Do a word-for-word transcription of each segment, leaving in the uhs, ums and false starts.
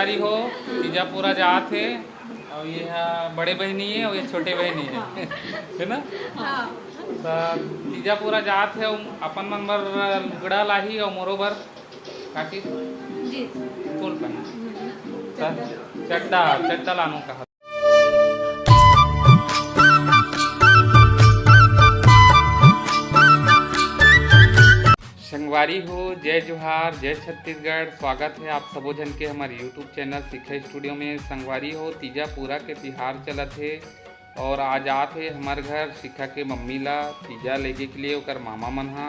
संगवारी हो, तीजा पूरा जात हे, अउ ये हा बड़े बहिनी हे अउ ये छोटे बहिनी हे, है ना? हाँ। त तीजा पूरा जात हे, अउ अपन मन बर लुगड़ा लाही अउ मोरो बर काकी जी। फुल पहन। हम्म। त चड्डा, चड्डा लानू कहा। संगवारी हो, जय जोहार, जय छत्तीसगढ़। स्वागत है आप सबो झन के हमारे YouTube चैनल शिखा स्टूडियो में। संगवारी हो, तीजा पूरा के तिहार चलत हे और आज आत हे हमर घर शिखा के मम्मी ला तीजा लेगे के लिए ओकर मामा मन हा।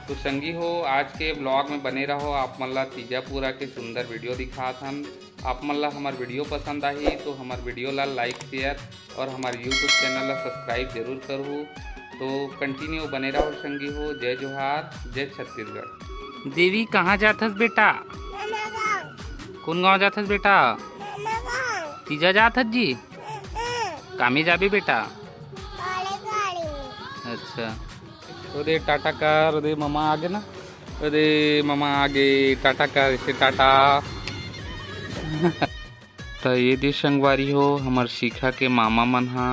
तो संगी हो, आज के ब्लॉग में बने रहो, आप मन ला तीजा पूरा के सुंदर वीडियो दिखात हन। आप मन ला हमर वीडियो पसंद आही तो हमर वीडियो ला लाइक, शेयर और हमर YouTube चैनल ला सब्सक्राइब जरूर करहू। तो कंटिन्यू बने रहो संगी हो। जय जोहार, जय छत्तीसगढ़। देवी, कहाँ जात हस बेटा? कौन गाँव जात हस बेटा? तीजा जात हस जी? कामे जाबे बेटा? अच्छा। ओदे टाटा कर, ओदे मामा आगे ना, ओदे मामा आगे, टाटा कर, इसे टाटा। त ये दे संगवारी हो, हमर शिखा के मामा मन हा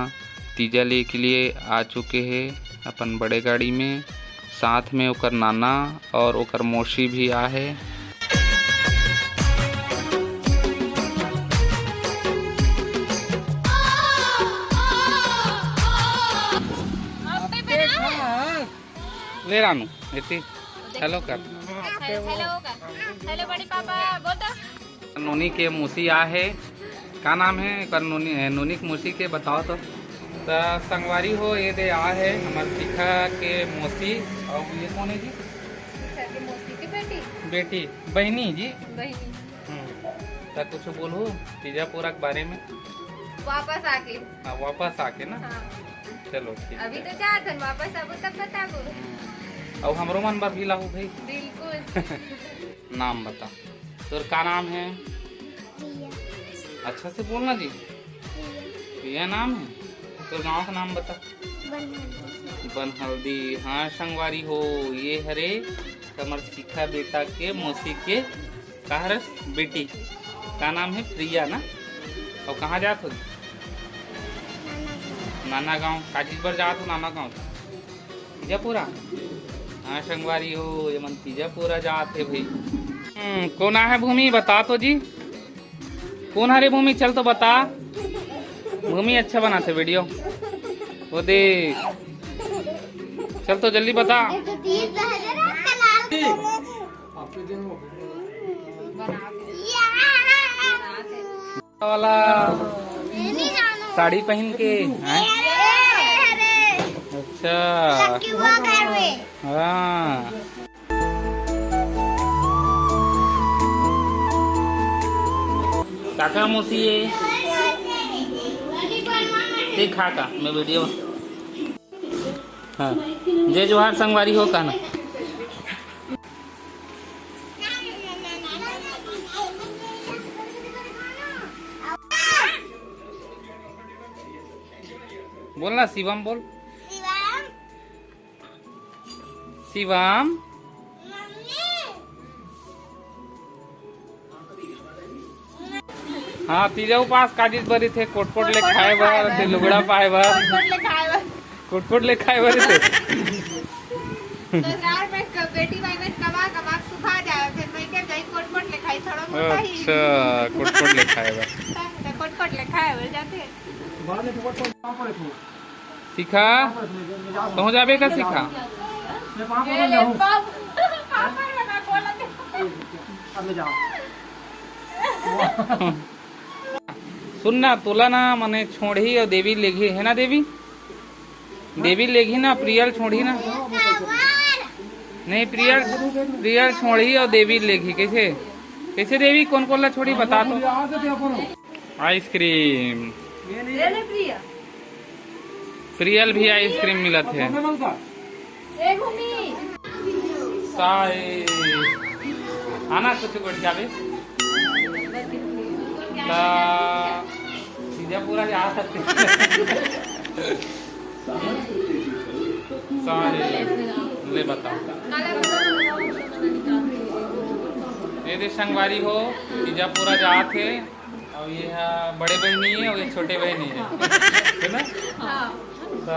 तीजा ले के लिए आ चुके हे अपन बड़े गाड़ी में। साथ में ओकर नाना और ओकर मौसी भी आ हे। ले रानू, एती हेलो कर। हेलो कर। हेलो बड़ी पापा, बोल तो। नोनी के मौसी आ हे। का नाम हे एकर? नोनी, नोनी के मौसी के बताओ तो। त संगवारी हो, ये दे आ हे हमर शिखा के मौसी। और ये कौन है जी? शिखा के मौसी की बेटी। बेटी, बहिनी जी। बहिनी। हम्म। त कुछ बोलहू तीजा पूरा के बारे में? वापस आके। हाँ, वापस आके ना। हाँ। चलो ठीक अभी है। तो जात हन, वापस आबो तब बताबो। हम्म। और हमरो मन बर भी लाहू भाई। बिल्कुल। नाम बता, तोर का नाम है? प्रिया। अच्छा से बोलना जी। प्रिया। प्रिया नाम है। तोर गांव का नाम बता। बनहल्दी। बनहल्दी। हाँ संगवारी हो, ये हरे हमर शिखा बेटा के मौसी के का हरस बेटी। का नाम है? प्रिया ना। और कहाँ जात हो? नाना गाँव। नाना गाँव। का चीज बर जात हो नाना गाँव? तीजा पूरा। हाँ संगवारी हो, ये मन तीजा पूरा जात हे भाई। हम्म, कौन आ है भूमि, बता तो जी। कौन हरे भूमि, चल तो बता। भूमि अच्छा बनाथे वीडियो। वो दे, चल तो जल्दी बता। वाला साड़ी पहन के, हैं? अच्छा। हाँ। काका मौसी ये। देख खा का, मैं वीडियो। हाँ। जय जोहार संगवारी हो, का ना? बोल ना शिवम, बोल। शिवम। शिवम। हाँ, तीजा उपास काजिस बरी थे, कोटकोट ले खाए बर, ते लुगड़ा पाए बर। कोटकोट ले खाए बर। कोटकोट ले खाए बर थे। ससुराल में क-, बेटी भाई में कमा, कमा के सुखा जाए, फिर मैं क्या जाई कोटकोट ले खाई, थोड़ा बहुत ही। अच्छा, कोटकोट ले खाए बर। तो कोटकोट ले खाए बर जाते हैं। शिखा, कहूँ जाबे का शिखा? सुन ना, तोला ना मने छोड़ही और देवी लेगही, है ना देवी? देवी लेगही ना, प्रियल छोड़ही ना। नहीं, प्रियल, प्रियल छोड़ही और देवी लेगही। कैसे, कैसे देवी, कौन कौन ला छोड़ही, बता तो। आइसक्रीम। प्रियल भी आइसक्रीम मिलत हे। साए। आना कुछ गोट जाबे। ता सीधा पूरा जा सकते। साए। ले बता। ये दे संगवारी हो, तीजा पूरा जात हे, अउ ये हा बड़े बहिनी हे अउ ये छोटे बहिनी हे, है ना? हाँ। त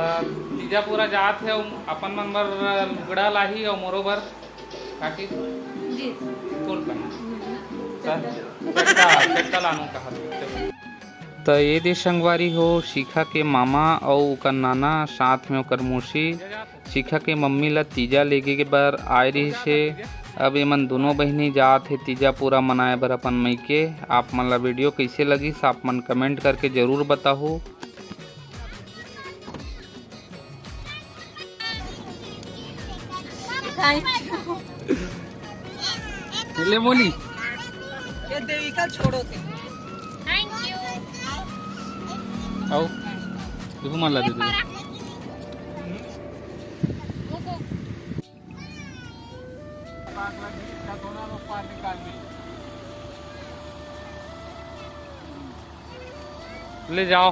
तीजा पूरा जात हे, अउ अपन मन बर लुगड़ा लाही अउ मोरो बर काकी जी। तोर बर चड्डा, चड्डा लानू कहा। त ये दे संगवारी हो, शिखा के मामा अउ ओकर नाना, साथ में ओकर मौसी, शिखा के मम्मी ला तीजा लेगे के बर आए रहिस हे। अब एमन दोनों बहिनी जात हे तीजा पूरा मनाए बर अपन मइके। आप मन ला वीडियो कइसे लगिस, आप मन कमेंट करके जरूर बताहू। ले बोली। ये देविका छोड़ो थे। आओ, देखो मान ला दे दे। ले जाओ।